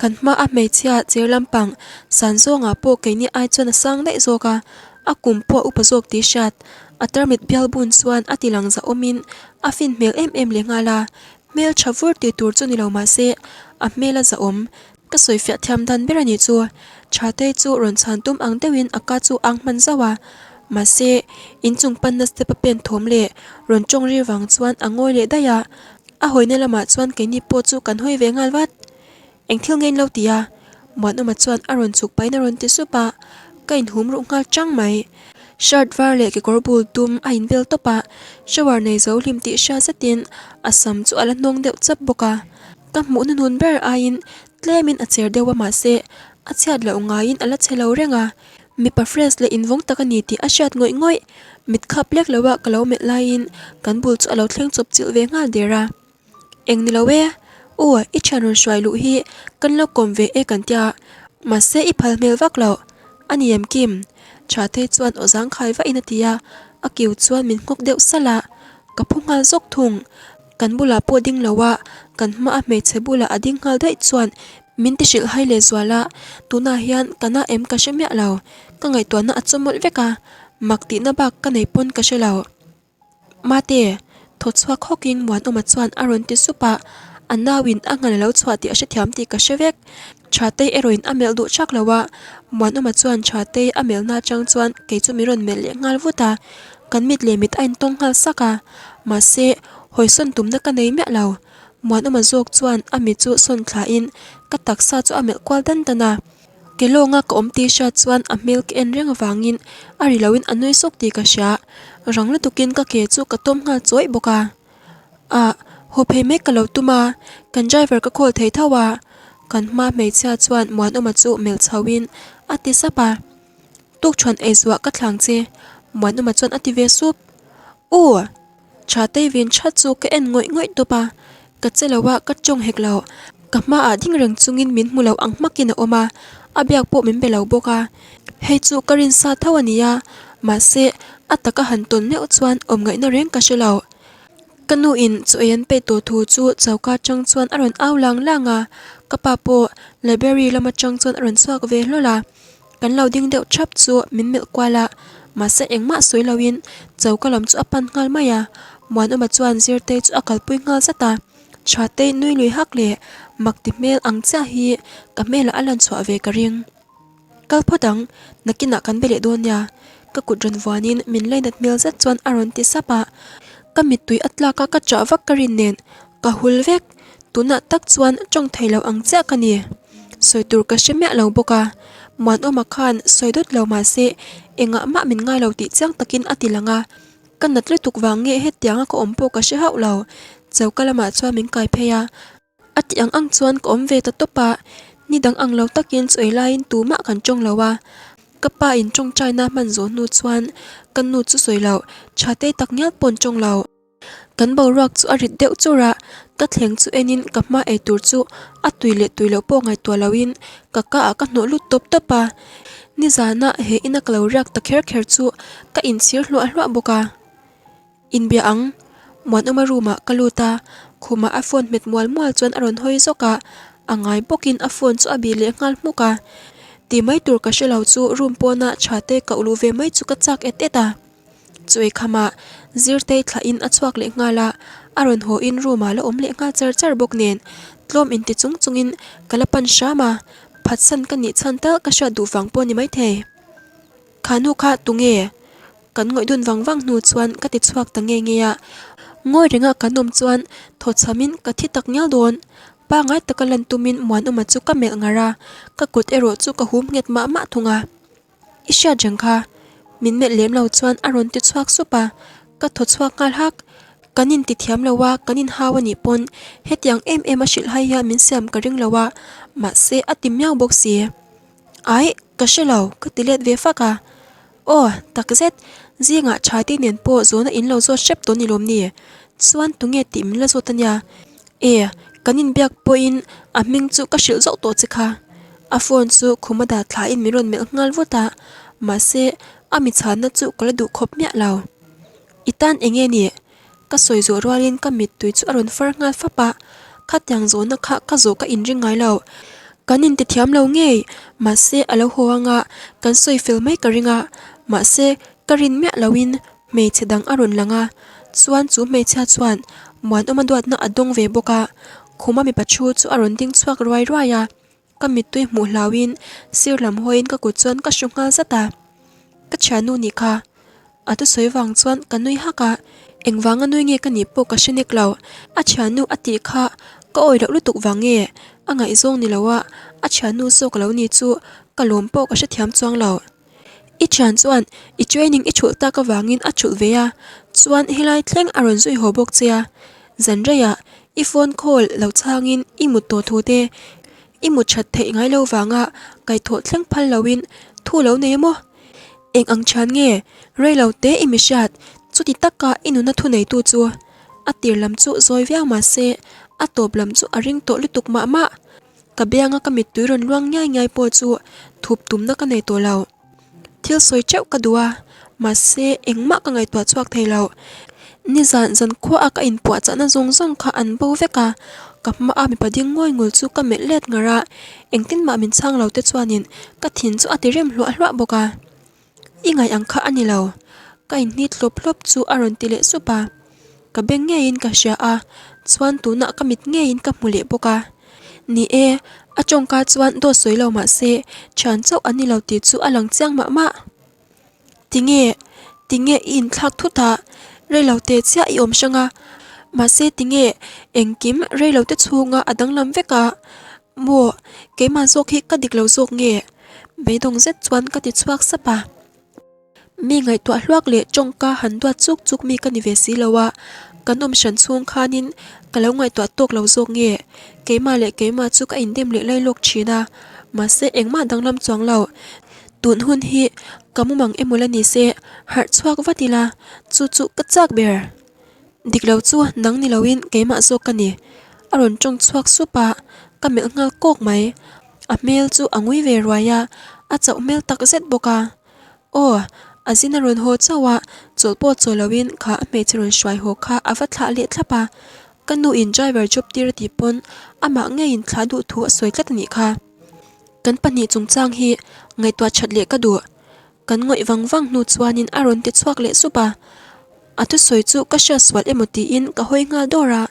Kan hma a hmeichhia cher lampang san zawngah pawh keini ai chuan a sang daih zawk a, a kum pawh a upa zawk tih hriat. A tarmit bial bun chuan a ti lang zahawmin a fin hmel em em leh nghal a, hmel tha vur tih tur chu ni lo mah se a hmel a zahawm. Ka sawi fiah thiam dan ber a nih chu. Thatei chu rawn chhan tum ang deuhin a ka chu ang hman zauh a, mahse inchung panna step a pen thawm leh rawn tawng ri vang chuan a ngawi leh daih a, a hawina lamah chuan keini pawh chu kan hawi ve nghal vat. Eng thil nge in lo ti a? Muanawma chuan a rawn chhuk pahin a rawn ti sup a, ka inhum ruh nghal chang mai. Shirt var leh kekawr bul dum a invel tawp a, shower nei zo hlim tih hria zetin a sam chu a la hnawng deuh chap bawk a. Ka hmuh hnuhnun ber aiin tlemin a cher deuh a mahse a chhiat loh ngaiin a la chhe lo reng a, mipa fresh leh invawng tak a ni tih a hriat ngawih ngawih. Mit khap lek lo a ka lo melh laiin kan bul chu a lo thleng chawp chilh ve nghal der a. Eng ni lo e, u i thian rawn hruai luh hi kan lo kawm ve e kan tia, mahse i phal hmel vak loh a ni em Kim? Thatei chuan aw zangkhai vahin a ti a, a kiu chuan min nghawk deuh salh a, ka phu nghal zawk thung. Kan bulah pawh ding lo a, kan hma a hmeichhe bulah a ding nghal daih chuan min ti hrilh hai leh zual a, tunah hian ka na em ka hre miah lo, ka ngaihtuahna a chawmawlh vek a, mak tihna bak ka nei pawn ka hre lo. Mate, thaw chhuak hawkin Muanawma chuan a rawn ti sup a, a nauin a ngal a lo chhuah tih a hrethiam tih ka hre vek. Thatei erawhin a melh duh chak lo a, Muanawma chuan Thatei a melhna atang chuan kei chu min rawn melh leh nghal vut a, kan mit leh mit a intawng nghal sak a, mahse hawisawn tumna ka nei miah lo. Muanawma zawk chuan a mit chu sawn thlain ka taksa chu a melh kual dan dan a, ke lawnga ka awm tih hriat chuan a hmel ka en reng avangin a ri loin a nui sawk tih ka hria, rang lutukin ka ke chu ka tawm nghal chawih bawk a. Ah, haw phei mek ka lo tum a, kan driver ka call thei tho a, kan hma hmeichhia chuan Muanawma chu melh chho in a ti sap a, Tukṭhuan eizuah ka thlang che, Muanawma chuan a ti ve sup. U! Thatei vin that chu ka en ngawih ngawih tawp a, ka che lo a, ka tawng hek lo, ka hmaah ding reng chungin min hmu lo ang hmakin a awm a, a biak pawh min be lo bawk a, hei chu ka rinsa tho a ni a, mahse a taka han tawn meuh chuan awm ngaihna reng ka hre lo. Ka nu in chaw ei an peih tawh thu chu choka atang chuan a rawn au lang lang a, ka pa pawh library lam atang chuan a rawn chhuak ve hlawl a, kan lo ding deuh thap chu min melh kual a, mahse engmah sawi lo in choka lam chu a pan nghal mai a, Muanawma chuan Zirtei chu a kalpui nghal zat a, Thatei nui lui hak leh mak ti hmel ang chiah hi ka hmelah a lan chhuah ve ka ring. Kal phawt ang, nakinah kan be leh dawn nia. Ka kut rawn vuanin min lainat hmel zet chuan a rawn ti sap a, ka mittui a tlak a ka chah vak ka rin nen ka hul vek, tunah tak chuan tawng thei lo ang chiah ka ni. Sawi tur ka hre miah lo bawk a, Muanawma khan sawi dawt lo mah se engah mah min ngai lo tih chiang takin a ti lang a, ka nat lutuk vang nge hetianga ka awm pawh ka hre hauh lo, choka lamah chuan min kai phei a. A tih ang ang chuan ka awm ve ta tawp a, ni dang ang lo takin chawi laiin tumah kan tawng lo a, ka pa in tawngtaina hman zawh hnu chuan ka nu chu sawi loh tha tei tak ngial pawh an tawng lo. Kan boruak chu a rit deuh chur a, ka thleng chu enin ka hma ei tur chu a tui leh tui loh pawh ngaihtuah loin ka ka ah ka hnawh lut tawp tawp a, nizana he ina ka lo riak ta kher kher chu ka inchhir hluah hluah bawk a. Inbia ang, Muanawma room ah ka lut a, khumah a phone hmet mual mual chuan a rawn hawi zawk a, a ngai bawkin a phone chu a bih leh nghal hmuk a. Ti mai tur ka hre lo chu room pawna tha te ka ulh ve mai chu ka chak et et a. Chuei khamah Zirtei thlahin a chhuak leh nghal a, a rawn haw in room ah la awm leh nghal char char bawk nen tlawm inti chung chungin ka la pan hram a, phatsan ka nih chhan tal ka hriat duh vang pawh ni maithei. Kha nu kha tunge? Kan ngawih dun vang vang hnu chuan ka ti chhuak ta nge nge a, ngawi renga kan awm chuan thaw chhamin ka thi tak ngial dawn. Pangai taka lan tumin Muanawma chu ka melh ngar a, ka kut erawh chu ka hum nghet mah mah thung a. I hriat reng kha. Min melh lem lo chuan a rawn ti chhuak sup a, ka thaw chhuak nghal hak. Kan inti thiam lo a, kan inhau a nih pawn hetiang em em a hrilh hai hian min siam ka ring lo a, mahse a ti miau bawk si. Aih, ka hre lo, ka ti let ve fak a. Aw, takzet, zingah Thatei nen pawh zawhna in lo zawt hrep tawh ni lawm ni? Chuan tunge tih min la zawt a nia. E, kan inbiak pawhin a hming chu ka hrilh zauh tawh che kha. A phone chu khum a dah thlain min rawn melh nghal vut a, mahse a mi chhanna chu ka la duh khawp miah lo. I tan eng nge ni? Ka sawi zawh rualin ka mittui chu a rawn far nghal fap a, khatiang zawhna kha ka zawh ka inring ngai lo. Kan intithiam lo ngei, mahse a lo haw anga kan sawi fel mai ka ring a, mahse ka rin miah loin hmeichhe dang a rawn lang a, chuan chu hmeichhia chuan Muanawma duatna a dawng ve bawk a, khuma mipa thu chu a rawn ding chhuak ruai ruai a. Ka mittui hmuh hlauhin sir lam hawiin ka kut chuan ka hru nghal zat a, ka thiannu nih kha. A thusawi vang chuan ka nui hak a, engvanga nui nge ka nih pawh ka hre nek lo. A thiannu a tih kha ka awi loh lutuk vang nge a ngaihzawng ni lo a, a thiannu zawk lo ni chu ka lawm pawh ka hrethiam chuang lo. I thian chuan i training i thulh tak avangin a thulh ve a, chuan helai thleng a rawn zui haw bawk che a. Zan reiah i phone call lo chhangin i mut tawh thu te, i mut that theih ngai lo vanga kaihthawh thleng phal loin thu lo nei maw? Eng ang thian nge rei lo te i mi hriat chuti taka i nuna thu neitu chu? A tir lam chu zawi viau mah se a tawp lam chu a ring tawh lutuk mah mah. Ka bianga ka mittui rawn luang ngiai ngiai pawh chu thup tumna ka nei tawh lo. Thil sawi teuh ka duh a, mahse engmah ka ngaihtuah chhuak thei lo. Nizan zan khuaah ka inpuahchahna zawng zawng kha an bo vek a, ka hmaa mipa ding ngawi ngul chu ka melh let ngar a, engtin mah min chhang lo te chuanin ka thin chu a ti rem hluah hluah bawk a. I ngaih ang kha a ni lo. Ka inhnit hlawp hlawp chu a rawn ti leh sup a. Ka beng ngeiin ka hria a, chuan tunah ka mit ngeiin ka hmu leh bawk a. Ni e, a tawngka chuan dawt sawi lo mah se, thian chauh an ni lo tih chu a lang chiang mah mah. Tinge, tinge i inthlak thut a, reilo te chiah i awm hrang a, mahse tinge engkim reilo te chhunga a danglam vek a, maw keimah zawk hi ka dik lo zawk nge? Beidawng zet chuan ka ti chhuak sap a. Mi ngaihtuah hluak leh tawngka han duat chuk chuk mi ka ni ve si lo a, kan awm hran chhung khanin ka lo ngaihtuah tawk lo zawk nge? Keimah leh keimah chu ka indem leh lai lawk thin a, mahse engmah danglam chuang lo. Tun hun hi ka mumang emaw la ni se, harh chhuak vat ila, chu chu ka chak ber. Dik lo chu nang ni loin keimah zawk ka ni. A rawn tawng chhuak sup a, ka melh nghal kawk mai. A hmel chu a ngui ve ruai a, a chauh hmel tak zet bawk a. Aw, a zin a rawn haw chauh a, chawlh pawh chaw loin kha a hmeichhe rawn hruai haw kha a va thlah leh thlap a. Ka nu in driver job tir a tih pawn amah ngeiin thlah duh thu a sawi tlat a nih kha. Kan pahnih chungchang hi ngaihtuah that leh ka duh. Kan ngawih vang vang hnu chuanin a rawn ti chhuak leh sup a, a thusawi chu ka hriat sual emaw tiin ka hawi nghal dawr a,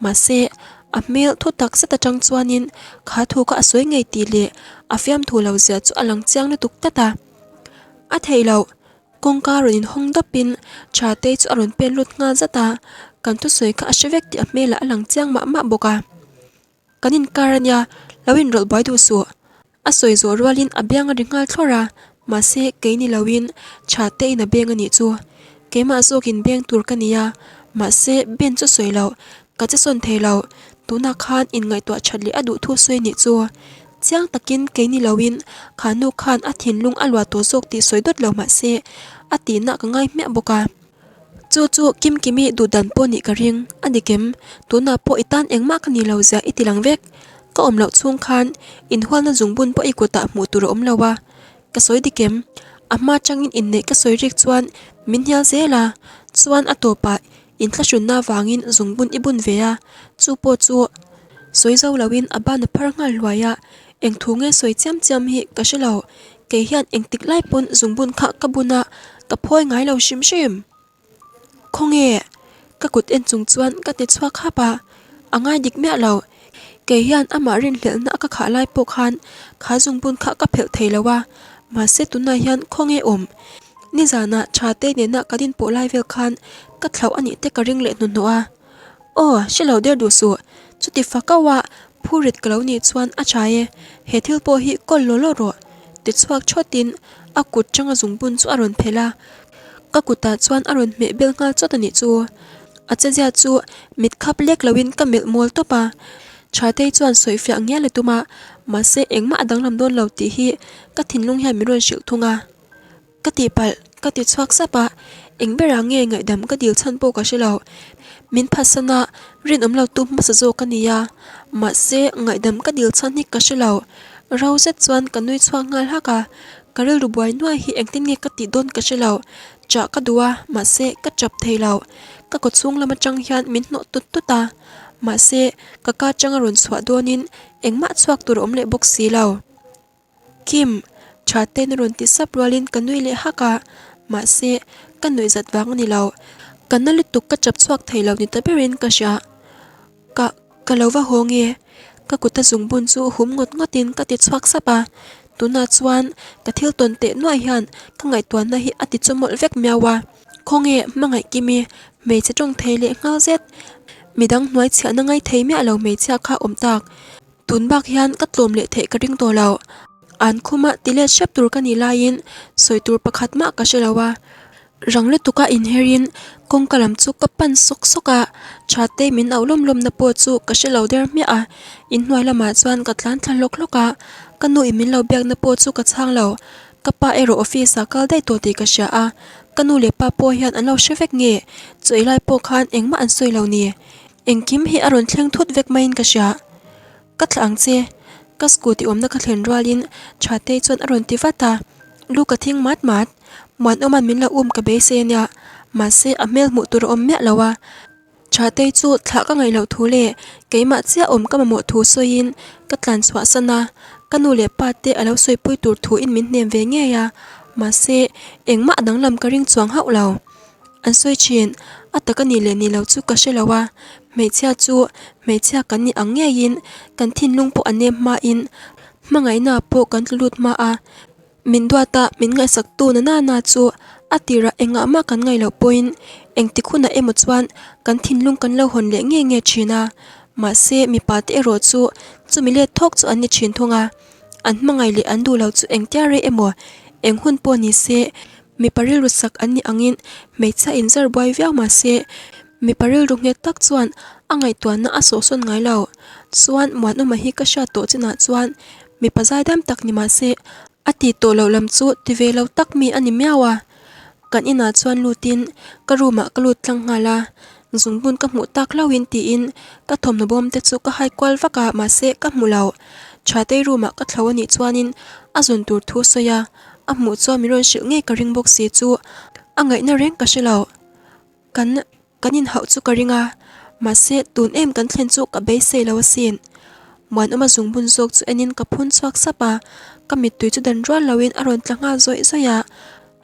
mahse a hmel thu tak zet atang chuanin kha thu kha a sawi ngei tih leh a fiamthu lo zia chu a lang chiang lutuk tlat a. A theih loh, kawngka rawn inhawng dawpin Thatei chu a rawn pen lut nghal zat a, kan thusawi kha a hre vek tih a hmelah a lang chiang mah mah bawk a. Kan inkar a nia, lo inrawlh buai duh suh. A sawi zawh rualin a biang a ri nghal thlawrh a, mahse kei ni loin tha tein a beng a nih chu. Keimah zawkin beng tur ka ni a, mahse ben chu sawi loh, ka che sawn thei lo. Tunah khan inngaihtuah that leh a duh thu sawi a nih chu. Chiang takin kei ni loin kha nu khan a thinlung a luah tawh zawk tih sawi dawt lo mahse a tihna ka ngai hmiah bawk a. Chu chu Kimkimi duhdan pawh nih ka ring, a ni kem, tunah pawh i tan engmah ka ni lo zia i ti lang vek. Ka awm loh chhung khan inhualna zungbun pawh i kutah hmuh tur a awm lo a, ka sawi dik em? A hma changin inneih ka sawi rik chuan min hnial zel a, chuan a tawpah inthlahrunna vangin zungbun i bun ve a, chu pawh chu sawi zo loin a ban a phar nghal hluai a, eng thu nge sawi chiam chiam hi ka hre lo. Kei hian engtik lai pawn zungbun kha ka bun a, ka phawi ngai lo hrim hrim. Khawnge? Ka kut en chung chuan ka ti chhuak hap a, a ngai dik miah lo. Kei hian amah rinhlelhna a ka khah lai pawh khan kha zungbun kha ka phelh thei lo a, mahse tunah hian khawnge awm? Nizanah tha te nena ka din pawh lai vel khan ka thlauh a nih te ka ring leh hnuhnawh a. Aw, hre lo der duh suh. Chuti fakau a, phurit ka lo nih chuan a tha e, he thil pawh hi kawl law law rawh. Ti chhuak thawtin a kut tanga zungbun chu a rawn phelh a, ka kutah chuan a rawn hmeh bel nghal chawt a nih chu. A chezia chu mit khap lek loin ka melh mawl tawp a, Thatei chuan sawifiah ngial a tum a, mahse engmah a danglam dawn lo tih hi ka thinlung hian min rawn hrilh thung a. Ka tihpalh, ka ti chhuak sap a, eng berah nge ngaihdam ka dil chhan pawh ka hre lo. Min phatsan a, rinawm lo tu hmasa zawk ka ni a, mahse ngaihdam ka dil chhan hi ka hre lo. Ro zet chuan ka nui chhuak nghal hak a, ka rilru buai nuai hi engtin nge ka tih dawn ka hre lo. Chah ka duh a, mahse ka chap thei lo. Ka kawchhung lam atang hian min hnawh tut tut a. Mahse, ka ka atanga rawn chhuah dawnin engmah chhuak tur a awm leh bawk si lo. Kim, tha tein a rawn ti sap rualin ka nui leh hak a, mahse, ka nuih zat vang a ni lo. Ka na lutuk ka chap chhuak thei lo ni ta berin ka hria. Ka, ka lo va haw nge? Ka kuta zungbun chu hum ngawt ngawtin ka ti chhuak sap a, tunah chuan ka thil tawn teh nuaih hian ka ngaihtuahna hi a ti chawmawlh vek miau a. Khawnge hmangaih Kimi, hmeichhe tawng thei leh nghal zet, midang hnuai chhiahna ngai thei miah lo hmeichhia kha awm tak. Tun bak hian ka tlawm leh theih ka ring tawh lo. An khuma ti let hrep tur ka nih laiin sawi tur pakhat mah ka hre lo a. Rang lutuka inherin kawngka lam chu ka pan sawk sawk a, Thatei min auh lawm lawmna pawh chu ka hre lo der hmiah a. Inhnuai lamah chuan ka tlan thla hlawk hlawk a, ka nu in min lo biakna pawh chu ka chhang lo. Ka pa erawh office ah kal daih tawh tih ka hria a, ka nu leh pa pawh hian an lo hre vek nge? Chaw ei lai pawh khan engmah an sawi lo ni. Engkim hi a rawn thleng thut vek maiin ka hria. Ka thlah ang che. Ka scooty awmna ka thlen rualin Thatei chuan a rawn ti vat a, lu ka thing mat mat. Muanawma'n min lo um ka beisei a nia, mahse a hmel hmuh tur a awm miah lo a. Thatei chu thlah ka ngaih loh thu leh keimah chiah awm ka mamawh thu sawiin ka tlan chhuah san a, ka nu leh pa te a lo sawipui tur thuin min hnem ve ngei a, mahse engmah danglam ka ring chuang hauh lo. An sawi thin, a tak a nih leh nih loh chu ka hre lo a, hmeichhia chu hmeichhia kan nih ang ngeiin kan thinlung pawh a nem hmain hmangaihna pawh kan tlu lut hma a, min duat a min ngaihsaktu na nana chu a tirah engah mah kan ngaih loh pawhin engtik hunah emaw chuan kan thinlung kan lo hawn leh nge nge thin a, mahse mipa te erawh chu chumi let thawk chu an ni thin thung a, an hmangaih leh an duh loh chu engtia rei emaw eng hun pawh ni se. Mipa rilru sak an nih angin hmeichhia inzar buai viau mah se, mipa rilru nghet tak chuan a ngaihtuahna a sawhsawn ngai lo. Chuan Muanawma hi ka hriat tawh chinah chuan mipa zaidam tak ni mah se, a ti tawh loh lam chu ti ve lo tak mi a ni miau a. Kan inah chuan lutin ka room ah ka lut tlang nghal a, zungbun ka hmuh tak hlauhin tiin ka thawmhnaw bawm te chu ka hai kual vak a mahse ka hmu lo. Thatei room ah ka thlo a nih chuanin a zun tur thu sawi a. A hmuh chuan min rawn hrilh ngei ka ring bawk si chu a ngaihna reng ka hre lo. Kan kan inhauh chu ka ring a, mahse tun em kan thlen chu ka beisei lo asin. Muanawma zungbun zawk chu enin ka phun chhuak sap a, ka mittui chu dan rual loin a rawn tla nghal zawih zawih a.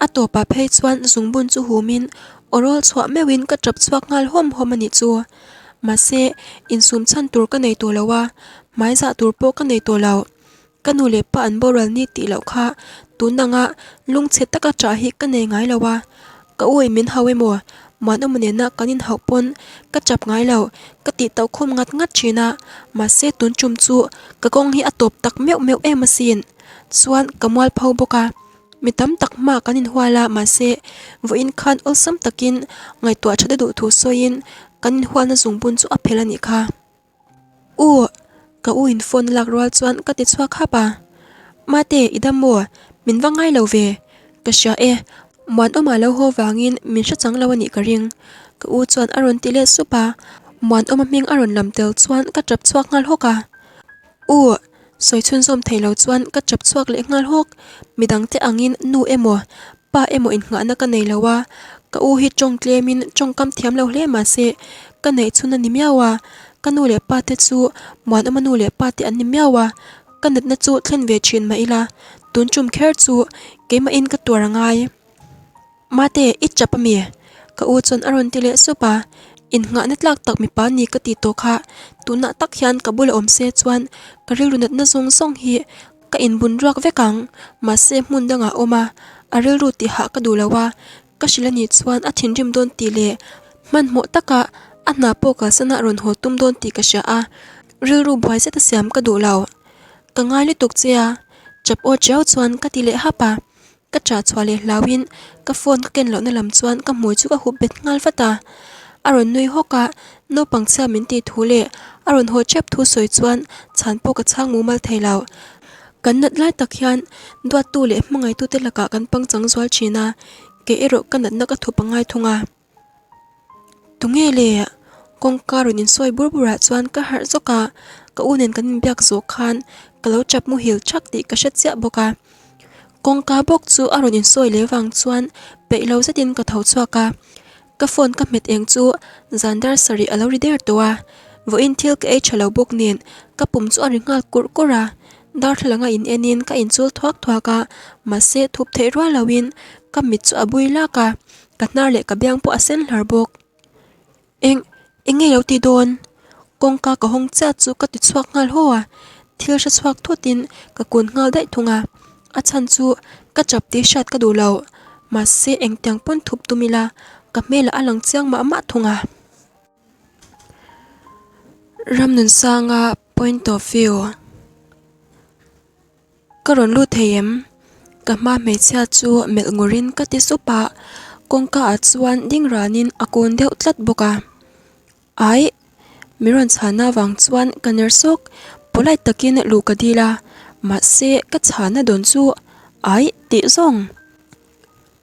A tawpah phei chuan zungbun chu humin aw rawl chhuah meuhin ka tap chhuak nghal hawm hawm a nih chu. Mahse insum chhan tur ka nei tawh lo a, hmaizah tur pawh ka nei tawh lo. Ka nu leh pa an boral ni tih loh kha tun anga lungchhe taka ṭah hi ka nei ngai lo a, ka u in min hau emaw Muanawma nena kan inhauh pawn ka chap ngai lo ka tih tauh khum ngat ngat ṭhin a, mahse tun ṭum chu ka kawng hi a tawp tak meuh meuh em asin. Chuan ka mualpho bawk a, mi tam tak hma kan inhual a mahse vawiin khan awlsam takin ngaihtuah ṭha duh thu sawiin kan inhualna zungbun chu a phelh a nih kha. U, ka u in phone a lak rual chuan ka ti chhuak hap a. Mate, i dam maw? Min va ngai lo ve. Ka hria e, Muanawma lo haw vangin min hre chang lo a nih ka ring. Ka u chuan a rawn ti let sup a, Muanawma hming a rawn lam tel chuan ka tap chhuak nghal hawk a. U, sawi chhunzawm thei lo chuan ka tap chhuak leh nghal hawk. Midangte angin nu emaw, Pa emaw innghahna ka nei lo a, ka u hi tawng tlemin tawngkam thiam lo hle mah se ka neih chhun a ni miau a, ka nu leh pa te chu Muanawma nu leh pa te an ni miau a, ka natna chu thlen ve thin mah ila tun tum kher chu keimahin ka tuar a ngai. Mate, i chap ami? Ka u chuan a rawn ti leh sup a, innghahna tlak tak mipa ni ka ti tawh kha, tunah tak hian ka bula awm se chuan ka rilru natna zawng zawng hi Ka inbun ruak vek ang, mahse hmun dangah awm a, a rilru tih hah ka duh lo a, ka hrilh a nih chuan a thinrim dawn tih leh hmanhmawh taka a hna pawh kalsana rawn haw tum dawn tih ka hria a, rilru buai zet a siam ka duh lo. Ka ngai lutuk che a, chap aw chiau chuan ka ti leh hap a. Ka ṭah chhuah leh hlauhin ka phone ka ken lohna lam chuan ka hmui chu ka hup bet nghal vat a. A rawn nui hawk a, naupang chhia min tih thu leh a rawn haw ṭep thu sawi chuan chhan pawh ka chhang mumal thei lo. Kan nat lai tak hian duattu leh hmangaitute lakah kan pangchang zual ṭhin a, kei erawh ka natna ka thup a ngai thung a. Tunge le? Kawngka rawn insawi bur burah chuan ka harh zawk a, ka u nen kan inbiak zawh khan ka lo chap muhil thak tih ka hre chiah bawk a. Kawngka bawk chu a rawn insawi leh vang chuan peih lo zetin ka tho chhuak a, ka phone ka hmet eng chu zan dar sarih a lo ri der tawh a. Vawiin thil ka ei tha lo bawk nen ka pum chu a ri nghal kurh kurh a, darthlalang a in en in ka inchul thuak thuak a, mahse thup theih rual lo in ka mit chu a bui lak a, ka hnar leh ka biang pawh a sen hlar bawk. Eng, eng nge lo ti dawn? Kawngka ka hawng chiah chu ka ti chhuak nghal haw a, thil hre chhuak thut in ka kun nghal daih thung a, a chhan chu ka chap tih hriat ka duh lo, mahse engtiang pawn thup tum ila ka hmelah a lang chiang mah mah thung a. Ramnunsanga point of view. Ka rawn lut thei em? Ka hma hmeichhia chu melh ngurin ka ti sup a, kawngka ah chuan ding ranin a kun deuh tlat bawk a. Aih, mi rawn chhana vang chuan ka ner sawk, polite takin luh ka dil a, mahse ka chhana dawn chu aih tih zawng.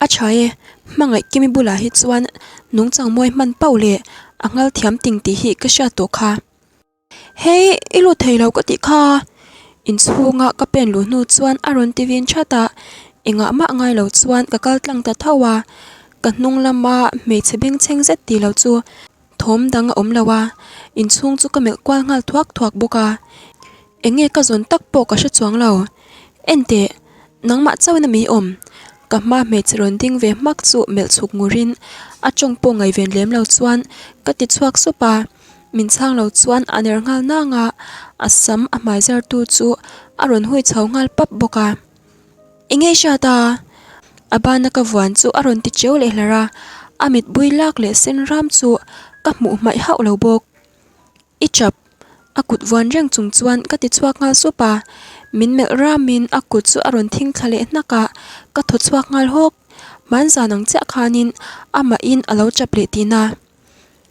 A tha e, hmangaih Kimi bulah hi chuan nungchang mawi hman pauh leh a nghal thiam ting tih hi ka hriat tawh kha. Hei, i lut thei lo ka tih kha. Inchhunga ka pen luh hnu chuan a rawn ti vin that a, engah mah ngai lo chuan ka kal tlang ta tho a, ka hnung lama hmeichhe bengchheng zet tih lo chu thawm dang a awm lo a, inchhung chu ka melh kual nghal thuak thuak bawk a, eng nge ka zawn tak pawh ka hre chuang lo. Enteh, nangmah chauhin a mi awm? Ka hma hmeichhe rawn ding ve hmak chu melh chhuk ngurin a tawng pawh ngaihven lem lo chuan ka ti chhuak sup a. Min chhang lo chuan a ner nghal nang a, a sam a hmai zar tu chu a rawn hui chho nghal pap bawk a. Eng nge i hriat a? A bana ka vuan chu a rawn ti cheu leh hlar a, a mit bui lak leh sen ram chu ka hmuh hmaih hauh lo bawk. I chap! A kut vuan reng chung chuan ka ti chhuak nghal sup a, min melh ramin a kut chu a rawn thing thla leh hnak a, ka thaw chhuak nghal hawk. Hmanzan ang chiah khanin amahin a lo chap leh tihna.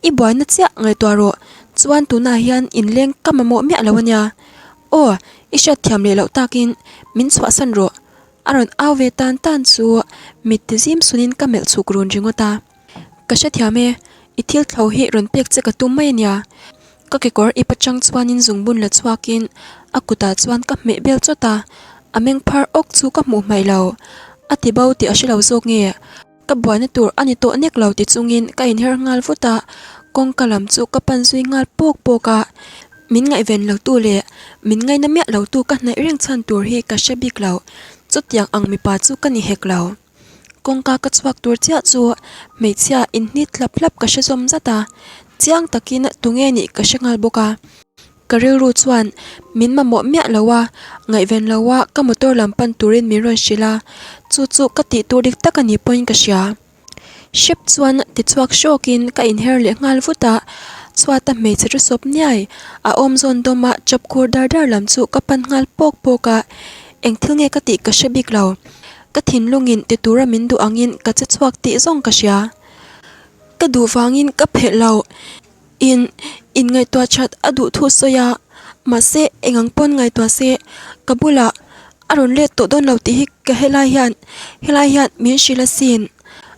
I buaina chiah ngaihtuah rawh, chuan tunah hian inleng ka mamawh miah lo ania. Aw, i hriat thiam leh loh takin min chhuahsan rawh, a rawn au ve tan tan chu mit ti zim sunin ka melh chhuk run ringawt a. Ka hrethiam e, i thil thlo hi rawn pek che ka tum mai ania. Ka kekawr ip atang chuanin zungbun la chhuakin a kutah chuan ka hmeh bel chawt a, a meng phar awk chu ka hmuh hmaih lo. A ti bo tih a hre lo zawk nge? Ka buaina tur a ni tawh nek lo ti chungin ka inher nghal vut a, kawngka lam chu ka pan zui nghal pawk pawk a, min ngaihven lo tu leh min ngaina miah lo tu ka hnaih reng chhan tur hi ka hre bik lo, chutiang ang mipa chu ka ni hek lo. Kawngka ka chhuak tur chiah chu hmeichhia inhnit hlap hlap ka hre zawm zat a, chiang takin tunge nih ka hre nghal bawk a. Ka rilru chuan min mamawh miah lo a, ngaihven lo a ka motor lam pan turin min rawn hrilh a, chu chu ka tih tur dik tak a ni pawhin ka hria. Hrep chuan ti chhuak hrawkin ka inher leh nghal vut a, chhuata hmeichhe thu sawp niai a awm zawn dawma chawp khur dar dar lam chu ka pan nghal pawk pawk a, eng thil nge ka tih ka hre bik lo. Ka thinlungin ti tura min duh angin ka che chhuak tih zawng ka hria. Ka duh vangin ka phelh lo. In in ngaihtuah that a duh thu sawi a, mahse eng ang pawn ngaihtuah se ka bulah a rawn let tawh dawn lo tih hi ka helai hian helai hian min hrilh asin.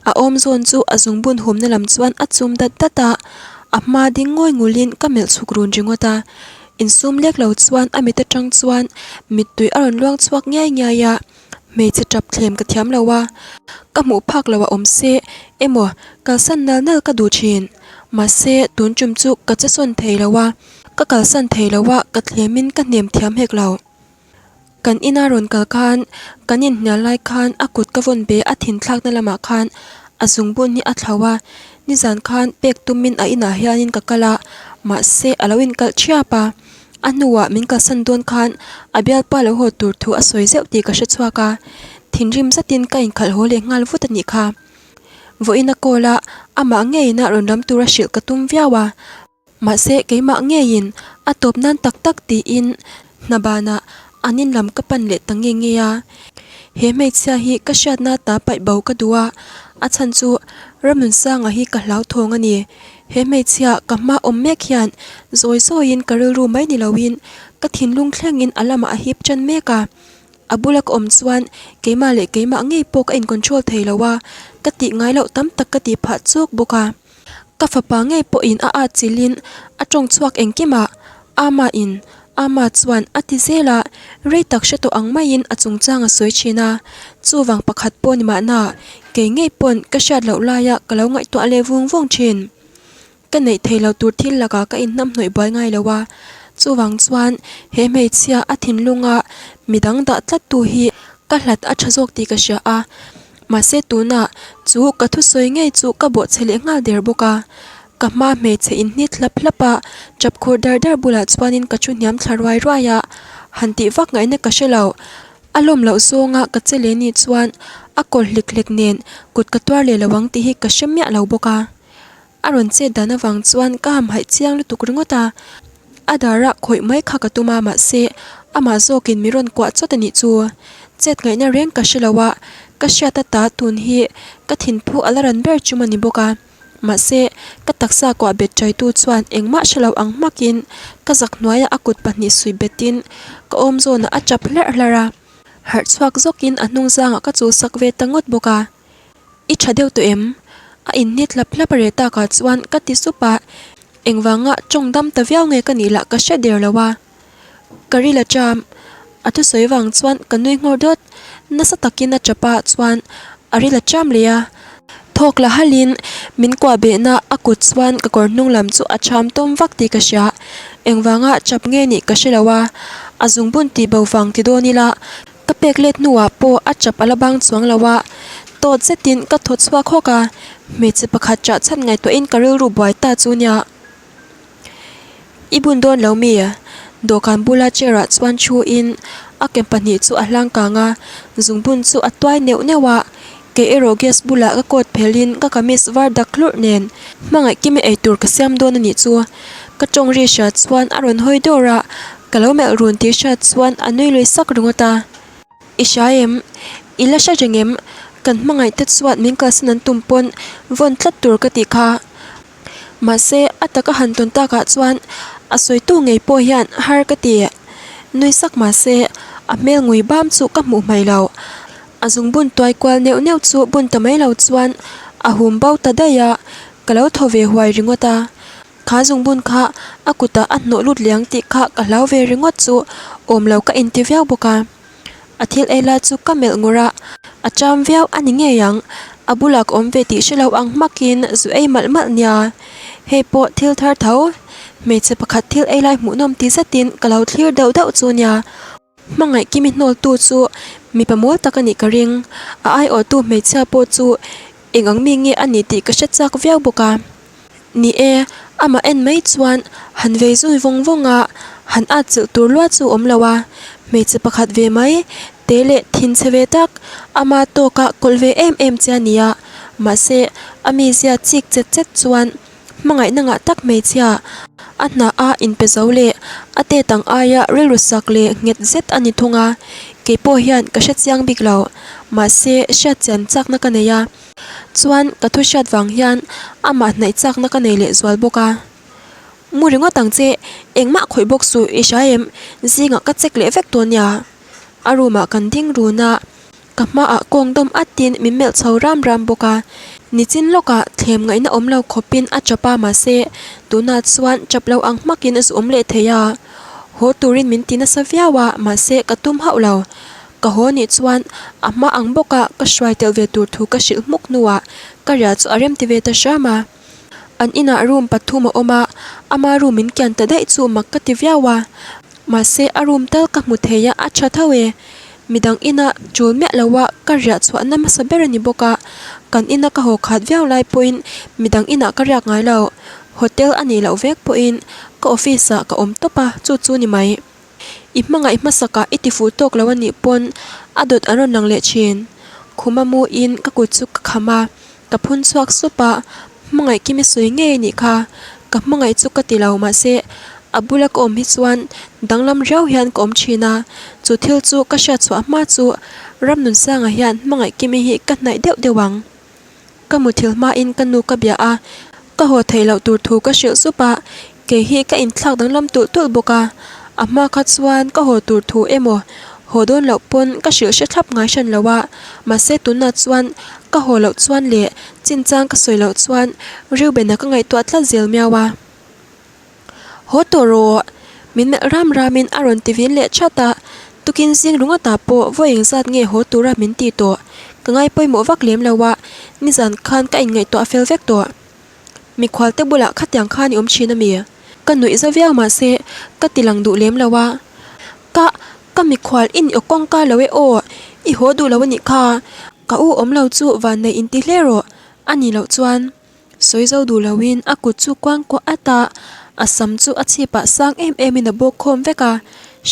A awm zawn chu a zungbun humna lam chuan a chum dat dat a, a hma ding ngawi ngulin ka melh chhuk run ringawt a. Insum lek lo chuan a mit atang chuan mittui a rawn luang chhuak ngiai ngiai a. Hmeichhe tap thlem ka thiam lo a, ka hmuh phak lo a awm se emaw kalsan nal nal ka duh thin. Mahse tun tum chu ka che sawn thei lo a, ka kalsan thei lo a, ka thlemin ka hnem thiam hek lo. Kan ina rawn kal khan kan inhnial lai khan a kut ka vawn be a thin thlakna lamah khan a zungbun hi a thlo a, nizan khan pek tumin a inah hianin ka kal a, mahse a lo inkalh thiap a. A hnuah min kalsan dawn khan a bialpa lo haw tur thu a sawi zeuh tih ka hre chhuak a, thinrim zatin ka inkhalh haw leh nghal vut a nih kha. Vawiin a call a, amah ngeiin a rawn lam tura hrilh ka tum viau a, mahse keimah ngeiin a tawp nan tak tak tiin hna banah an in lam ka pan leh ta nge nge a. He hmeichhia hi ka hriatna ta paih bo ka duh a, a chhan chu Ramnunsanga hi ka hlauthawng a ni. He hmeichhia ka hma awm mek hian zawi zawiin ka rilru mai ni loin ka thinlung thlengin a lamah a hip tan mek a. A bula ka awm chuan keimah leh keimah ngei pawh ka in control thei lo a, ka tih ngai loh tam tak ka tih phah chawk bawk a. Ka fapa ngei pawhin a at chilhin a tawng chhuak engkim a, Ama in, Ama chuan a ti zel a, rei tak hre tawh ang maiin a chungchang a sawi thin a, chuvang pakhat pawh ni mahna, kei ngei pawn ka hriat loh laia ka lo ngaihtuah leh vung vung thin. Ka neih theih loh tur thil lakah ka inhnamhnawih buai ngai lo a, chuvang chuan he hmeichhia a thinlunga midang dah tlat tu hi ka hlat a tha zawk tih ka hria a, mahse tunah chu ka thusawi ngei chu ka bawhchhe leh nghal der bawk a, ka hma hmeichhe inhnit hlap hlap a, chap khur dar dar bulah chuanin ka thu hniam thla ruai ruai a, han tih vak ngaihna ka hre lo. A lawm loh zawnga ka che leh nih chuan a kawl hlek hlek nen kut ka tuar leh lo ang tih hi ka hre miah lo bawk a. A rawn chet dan avang chuan ka hamhaih chiang lutuk ringawt a, a darah khawih mai kha ka tum a mahse amah zawkin mi rawn kuah chawt a nih chu. Chet ngaihna reng ka hre lo a, ka hriat ata tun hi ka thinphu a la ran ber chum a ni bawk a. Mahse ka taksa kuah bet chaitu chuan engmah hre lo ang hmakin ka zak hnuaiah a kut pahnih suih betin ka awm zawnah a chap hlarh hlarh a, harh chhuak zawkin a hnung zangah ka chulsak ve ta ngawt bawk a. I tha deuh tawh em? A inhnit hlap hlap a reh takah chuan ka ti sup a, engvanga tawng dam ta viau nge ka nih lah ka hre der lo a. Ka ril a cham. A thusawi vang chuan ka nui nghawr dawt. Nasa takin a tap a chuan a ril a cham leh a. Thawk la halin min kuah behna a kut chuan ka kawr hnung lam chu a cham tawm vak tih ka hria. Engvanga chap nge nih ka hre lo a, a zungbun tih bo vang ti dawn ila Ka pek let hnuah pawh a chap a la bang chuang lo a, tawt zetin ka thaw chhuak hawk a, hmeichhe pakhat chah chhan ngaihtuahin ka rilru buai ta chu nia. I bun dawn lo mi? Dawhkan bula chair ah chuan thu in a ke pahnih chu a hlang kang a, zungbun chu a tuai neuh neuh a, kei erawh gas bulah ka coat phelhin ka kamis var dak hlurh nen hmangaih kimi eitur ka siam dawn a nih chu. Ka tawng ri hriat chuan a rawn hawi dawr a, ka lo melh run tih hriat chuan a nui lui sak ringawt a. I hria em? I la hre reng em? Kan hmangaih te chuan min kalsan an tum pawn vawn tlat tur ka tih kha. Mahse, a taka han tawn takah chuan a sawitu ngei pawh hian har ka ti. Nui sak mahse, a hmel ngui bam chu ka hmuh hmaih lo. A zungbun tuai kual neuh neuh chu bun ta mai lo chuan a hum bo ta daih a, ka lo thaw ve huai ringawt a. Kha zungbun kha a kutah a hnawh lut liang tih kha ka hlau ve ringawt chu awm lo ka inti viau bawk a. A thil ei lai chu ka melh ngur a, a cham viau a ni ngei ang, a bulah ka awm ve tih hre lo ang hmakin zu ei malh malh nia. Hei pawh thil thar tho, hmeichhe pakhat thil ei lai hmuhnawm ti zetin ka lo thlir deuh deuh chu nia. Hmangaih Kimi hnawltu chu mipa mawl tak a nih ka ring. A aiawhtu hmeichhia pawh chu eng ang mi nge a nih tih ka hre chak viau bawk a. Ni e, amah en mai chuan han vei zui vawng vawng a, han at chilh tur lua chu awm lo a. Hmeichhe pakhat ve mai, te leh thinchhe ve tak, ama tawka kawlh ve em em che a ni a. Mahse, a mizia chik chet chet chuan Hmangaihna ngah tak hmeichhia, a hna a inpe zo leh a tet ang aia rilru sak leh nghet zet a ni thung a, kei pawh hian ka hre chiang bik lo, mahse hriat chian chakna ka nei a, chuan ka thu hriat vang hian amah hnaih chakna ka nei leh zual bawk a. Mu ringawt ang che, engmah khawih bawk suh i hria em, zingah ka check leh vek dawn nia. A room ah kan ding run a. Ka hmaah kawng dawm atin min melh chho ram ram bawk a, nichin lawkah thlem ngaihna awm lo khawpin a chap a mahse tunah chuan chap lo ang hmakin a zu awm leh thei a. Haw turin min ti nasa viau a mahse ka tum hauh lo. Ka haw nih chuan a hma ang bawka ka hruai telh ve tur thu ka hrilh hmuk hnuah ka riah chu a rem ti ve ta hram a. An inah room pathum a awm a, ama room min kian ta daih chu mak ka ti viau a. Mahse a room tal ka hmu thei a a tha tho e. Midang ina tul miah lo a ka riah chhuahna hmasa ber a ni bawk a, kan ina ka haw khat viau lai pawhin midang inah ka riak ngai lo. Hotel a nih loh vek pawhin ka office ah ka awm tawp a, chu chu ni mai. I hmangaih hmasakah i ti fuh tawk lo a nih pawn a dawt an rawn lang leh thin. Khuma muin ka kut chu ka kham a, Ka phun chhuak sup a, hmangaih Kimi sawi ngei a nih kha, ka hmangaih chu ka ti lo mahse a bula ka awm hi chuan danglam riau hian ka awm thin a, chu thil chu ka hriat chhuah hma chu Ramnunsanga hian hmangaih Kimi hi ka hnaih deuh deuh ang. Ka muthilh hmain ka nu ka bia a, ka haw theih loh tur thu ka hrilh sup a, Kei hi ka inthlak danglam tulh tulh bawk a, a hma kha chuan ka haw tur thu emaw haw dawn loh pawn ka hrilh hre thlap ngai hran lo a, mahse tunah chuan ka haw loh chuan leh chinchang ka sawi loh chuan Reuben-a ka ngaihtuah tlat zel miau a. Haw tawh rawh! Min melh ram ramin a rawn ti vin leh chat a, tukin zing ringawtah pawh vawi engzat nge haw tura min ti tawh ka ngai pawimawh vak lem lo a, nizan khan ka inngaihtuah fel vek tawh. Mikhual te bulah khatiang khan i awm thin a mi? Ka nuih za viau mahse ka ti lang duh lem lo a. Ka, ka mikhual i ni aw kawngka lo e aw, i haw duh lo a nih kha. Ka u awm lo chu vanneih inti hle rawh, a nih loh chuan. Sawi zo duh loin a kut chu kuang kuah at a, a sam chu a chhipah sang em emin a bawk khawm vek a,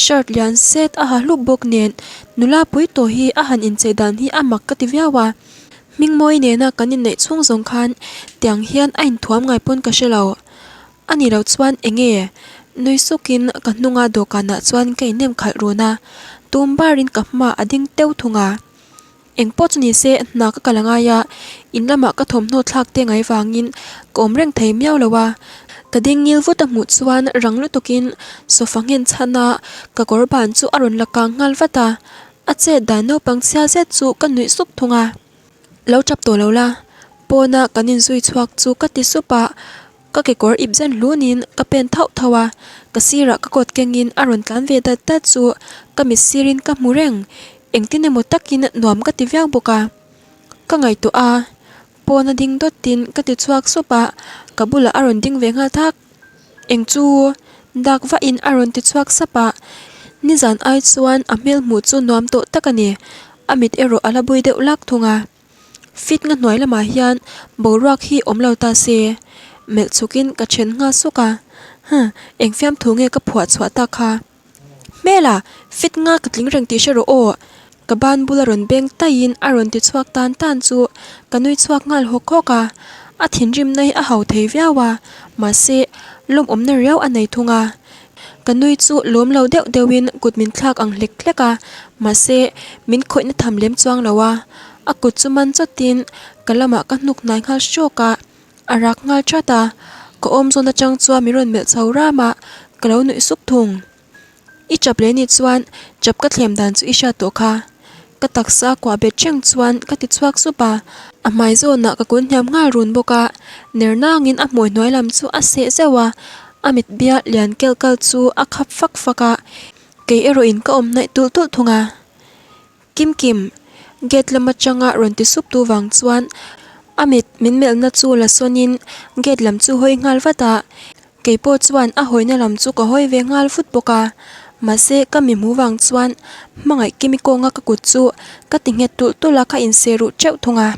shirt lian set a ha hlup bawk nen nula pui tawh hi a han inchei dan hi a mak ka ti viau a, Hmingmawi nena kan inneih chhung zawng khan tiang hian a inthuam ngai pawn ka hre lo. A nih loh chuan eng nge? Nui sukin ka hnunga dawhkanah chuan ka innem khalh run a, tum barin ka hmaah a ding teuh thung a. Eng pawh chu ni se hna ka kal a ngai a, in lamah ka thawmhnaw thlak te ngai vangin ka awm reng thei miau lo a. Ka ding ngil vut a hmuh chuan rang lutukin sofa nghen chhan a ka kawr ban chu a rawn la kang nghal vat a, a chet dan naupang chhia zet chu ka nuih sup thung a. Lo tap tawh lo la, pawna kan inzui chhuak chu ka ti sup a, Ka kekawr ip zen hlunin ka pen thauh thauh a, ka sirah ka kawt kengin a rawn tlan ve dat dat chu ka mit sirin ka hmu reng, engtin emaw takin nuam ka ti viau bawk a. Ka ngaihtuah a, pawn a ding dawtin ka ti chhuak sup a, ka bulah a rawn ding ve nghal thak. Eng chu? Dak vahin a rawn ti chhuak sap a, nizan ai chuan a hmel hmuh chu nuam tawh tak a ni, a mit erawh a la bui deuh lak thung a. Fit nga hnuai lamah hian boruak hi awm lo ta se, melh chhukin ka then nghal suk a, huh, eng fiamthu nge ka phuah chhuah tak kha? Hmela, fit nga ka tling reng tih hre rawh aw, ka ban bula rawn beng taihin a rawn ti chhuak tan tan chu ka nui chhuak nghal hawk hawk a, a thinrimna hi a hau thei viau a, mahse lawmawmna riau a nei thung a. Ka nui chu lawm lo deuh deuhin kut min thlak ang hlek hlek a, mahse min khawihna tham lem chuang lo a, a kut chu man chawtin ka lamah ka hnuk hnai nghal hrawk a, a rak nghal that a, ka awm zawn atang chuan min rawn melh chho ram a, ka lo nuih sup thung. I chap leh nih chuan chap ka thlem dan chu i hriat tawh kha. Ka taksa kuah bet reng chuan ka ti chhuak sup a, a hmai zawnah ka kun hniam nghal run bawk a, ner nangin a hmui hnuai lam chu a seh zeuh a, a mit bial lian kelh kal chu a khap fak fak a, kei erawh in ka awm hnaih tulh tulh thung a. Kim Kim, gate lam atanga rawn ti sup tu vang chuan a mit min melhna chu la sawn in gate lam chu hawi nghal vat a, Kei pawh chuan a hawina lam chu ka hawi ve nghal vut bawk a, mahse ka mi hmu vang chuan hmangaih Kimi kawnga ka kut chu ka ti nghet tulh tulh a ka inseh ruh teuh thung a.